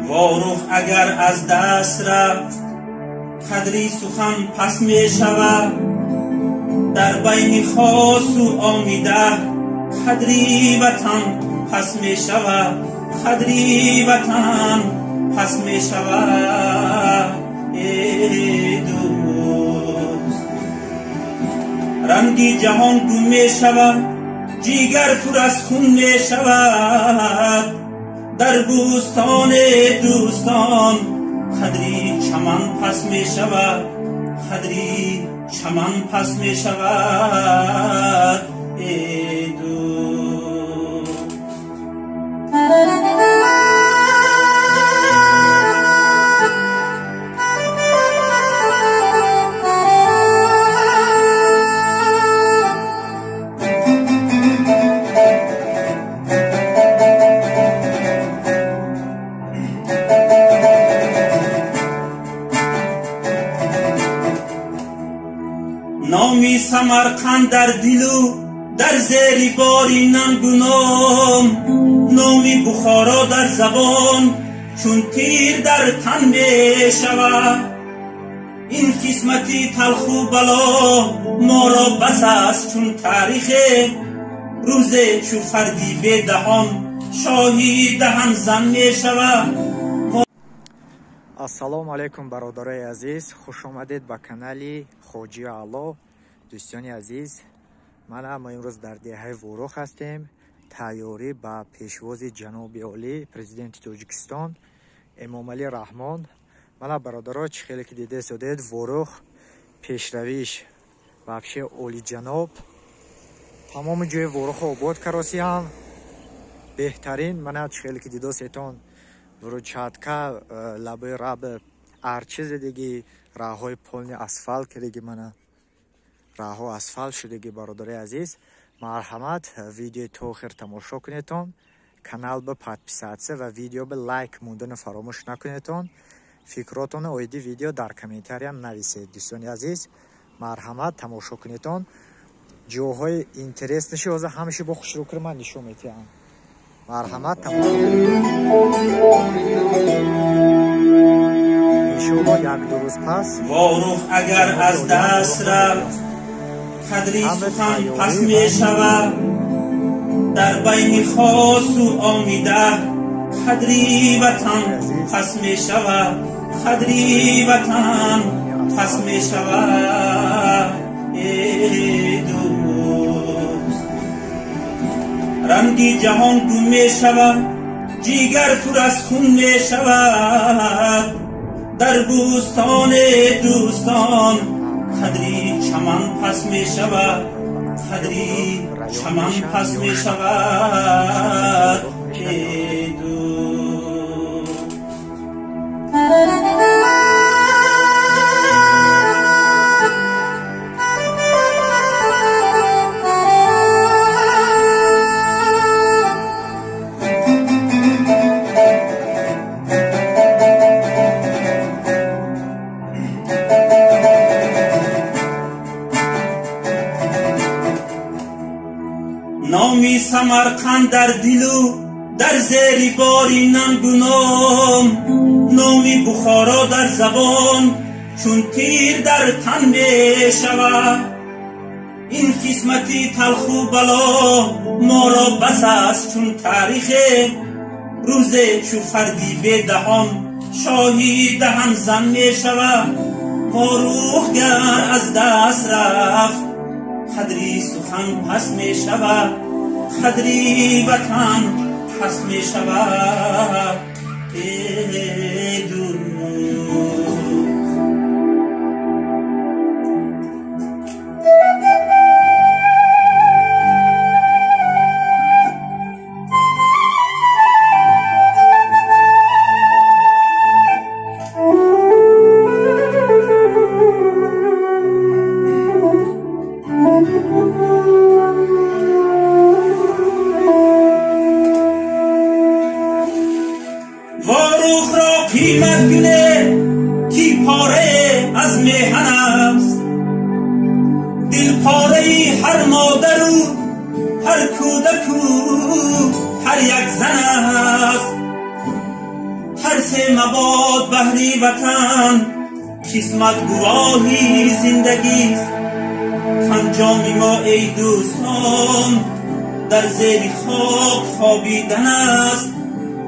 Ворух агар аз даст рафт, қадри сухан пас мешавад. Дар байни хосу омида қадри ватан пас мешавад, қадри ватан пас мешавад. Эй дӯст, ранги ҷаҳон гум мешавад, ҷигар пур аз хун мешавад. Дар бӯстони дӯстон қадри чаман пас мешавад, қадри чаман пас мешавад. Эй дӯст. Номи Самарқанд дар дилу дар зери бори нангуном, номи Бухоро дар забон чун тир дар тан мешавад. Ин қисмати талху бало моро бас аст чун таърихе, рӯзе чу фарди бедаҳон шоҳи даҳанзан мешавад. Ассалому алайкум, бародарои азиз, хуш омадед ба канали Хоҷи Аъло. Дӯстони азиз, мана мо имрӯз дар деҳаи Ворух ҳастем. Тайёрӣ ба пешвози ҷаноби олӣ, президенти Тоҷикистон Эмомалӣ Раҳмон. Мана бародаро, чӣ хеле ки дида истодед, Ворух пешравиш вообще олиҷаноб. Тамоми ҷои Ворухро обод каросиям. Беҳтарин, мана чӣ хеле ки дидосетон, брусчатка, лабои раб, арчи задагӣ, роҳҳои полный асфалт кардагӣ, мана роҳҳо асфалт шудагӣ. Бародарои азиз, марҳамат, видеои то охир тамошо кунедтон, канал ба подписаться ва видео ба лайк мондану фаромӯш накунедтон. Фикротонро оиди видео дар комментария нависед. Дӯстони азиз, марҳамат, тамошо кунедтон. Ҷоҳои интересный ши ҳозир ҳамаша бо хушрӯ кир ман нишон медиҳам. Марҳамат, тамошо кунед. Иншоалло як-ду рӯз пас Ворух агар аз даст рафт, қадри сухан пас мешавад. Дар байни хосу омида қадри ватан пас мешавад, қадри ватан пас мешавад. Эй дӯст, ранги ҷаҳон гум мешавад, ҷигар пур аз хун мешавад. Дар бӯстони дӯстон қадри чаман пас мешавад, қадри чаман пас мешавад. Эй дӯст. Номи Самарқанд дар дилу дар зери бори нангуном, номи Бухоро дар забон чун тир дар тан мешавад. Ин қисмати талху бало моро бас аст чун таърихе, рӯзе чу фарди бедаҳон шоҳи даҳанзан мешавад. Ворух гар аз даст рафт, қадри сухан пас мешавад, қадри ватан пас мешавад. Эй дӯст. Ворух ро Ҳар кӯдаку ҳар як зан аст. Тарсе мабод баҳри ватан, қисмат гувоҳи зиндагист. Анҷоми мо эй дӯстон дар зери хок хобидан аст,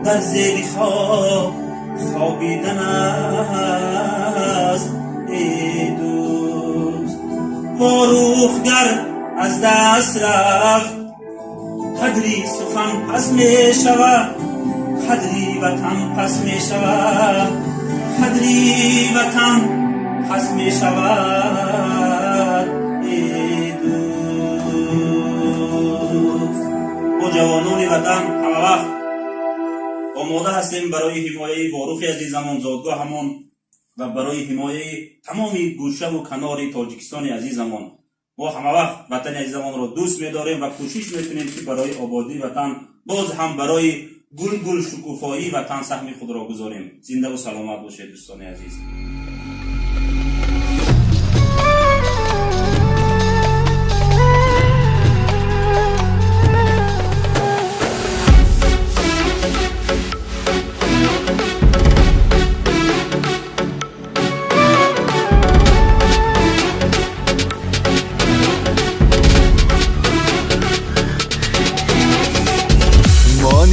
дар зери хок хобидан аст. Эй дӯст, Ворух гар аз даст рафт, қадри сухан пас мешавад, қадри ватан пас мешавад, қадри ватан пас мешавад. Эй дӯст, мо ҷавонони ватан ҳамавақт омода ҳастем барои ҳимояи Ворухи азизамон, зодгоҳамон ва барои ҳимояи тамоми гӯшаву канори Тоҷикистони азизамон. Мо ҳамавақт ватани азизамонро дӯст медорем ва кӯшиш мекунем, ки барои ободии ватан, боз ҳам барои гулгул шукуфоии ватан саҳми худро гузорем. Зиндаву саломат бошед, дӯстони азиз.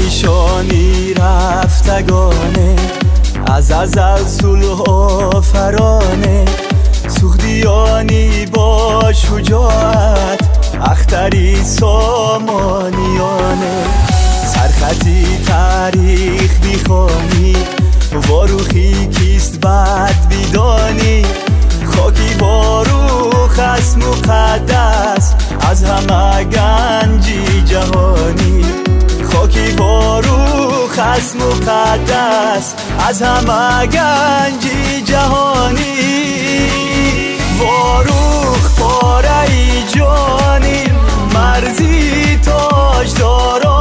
نشانی رفتگانه از ازل صلح آفرانه، سغدیانی با شجاعت اختری سامانیانه. سرخطی تاریخ بیخوانی، واروخی کیست بد بیدانی. خاکی واروخ است مقدس از همه گنجی جهانی. خاکی واروخ است مقدس از همه گنجی جهانی. واروخ پاره جانی، مرزی تاجدارانی،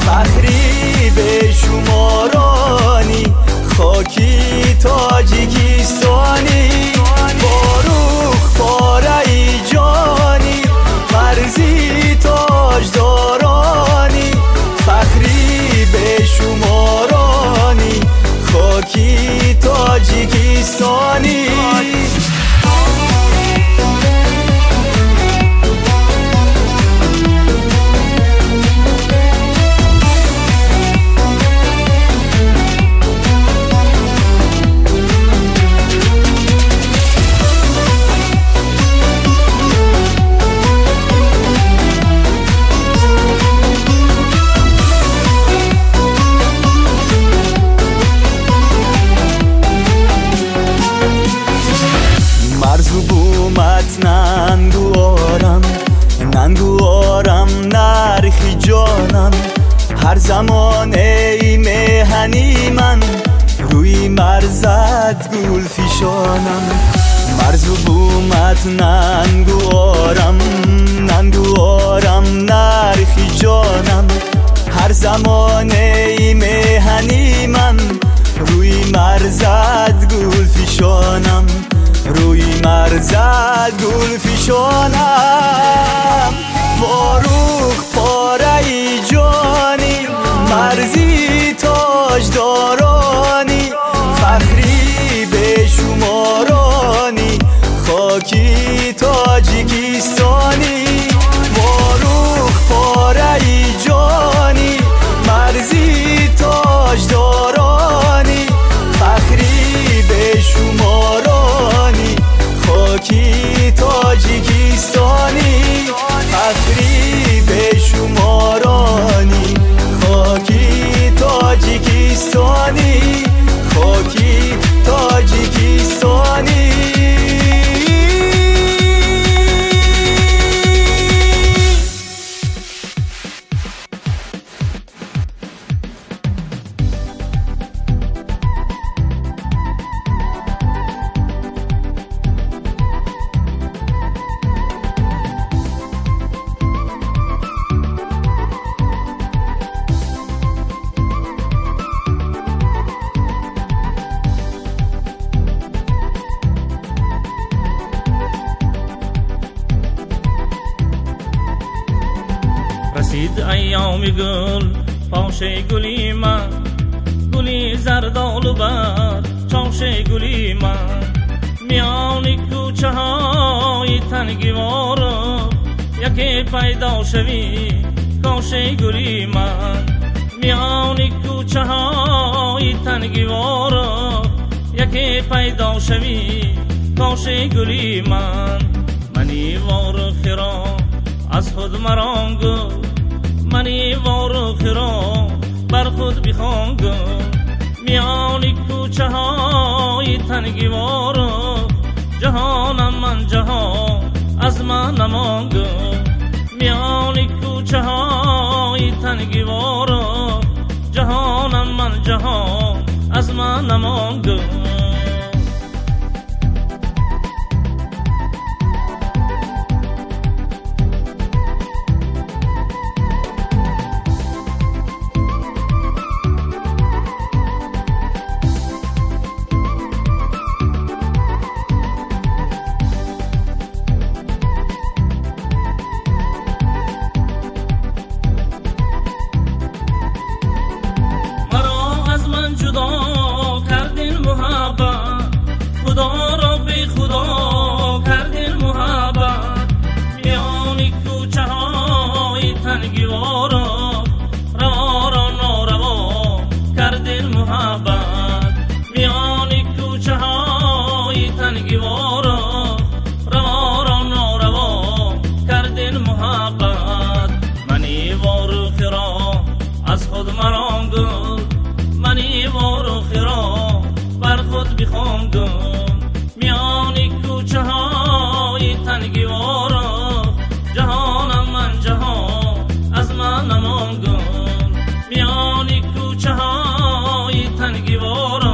فخری به شمارانی، خاکی تاجیکستانی. واروخ پاره جانی، مرزی تاجدارانی، فخری به شمارانی، خاکی تاجیکستانی. ننگوارم ننگوارم نرخی جانم، هر زمان ای میهنی من روی مرزت گل فشانم. مرز و بومت ننگوارم ننگوارم نرخی جانم، هر زمان ای میهنی من روی مرزت گل فشانم، روی مرزت گل فشانم. واروخ پاره جانی، مرزی تاجدارانی، فخری به شمارانی، خاکی تاجیکستانی. واروخ پاره جانی، مرزی تاجدارانی، فخری به شمارانی، خاکی تاجیکستانی. رسید ایام گل پاش گلی من، گلی زردآلو بر چاش گلی من. میان کوچه های تنگی وارو یکی پیدا شوی کاش گلی من. میان کوچه های تنگی وارو یکی پیدا شوی کاش گلی من. منی وارو خیرا از خود مران گو، منی وارو خیرا بر خود بخوان گو. میان کوچه های تنگی وارو جهانم من جهان از من نمان گو. میان کوچه های تنگی وارو جهانم من جهان از من نمان گو. جدا کردین محبت، خدا را بی خدا کردین محبت. میان کوچه های تنگی وارا روا را ناروا کردین محبت. میان کوچه های تنگی وارا روا را ناروا کردین محبت. منی وارو خیرا از خود مران گل، منی وارو خیرا بر خود بخوان گل. میان کوچه های تنگی وارا جهانم من جهان از من نمان گل. میان کوچه های تنگی وارا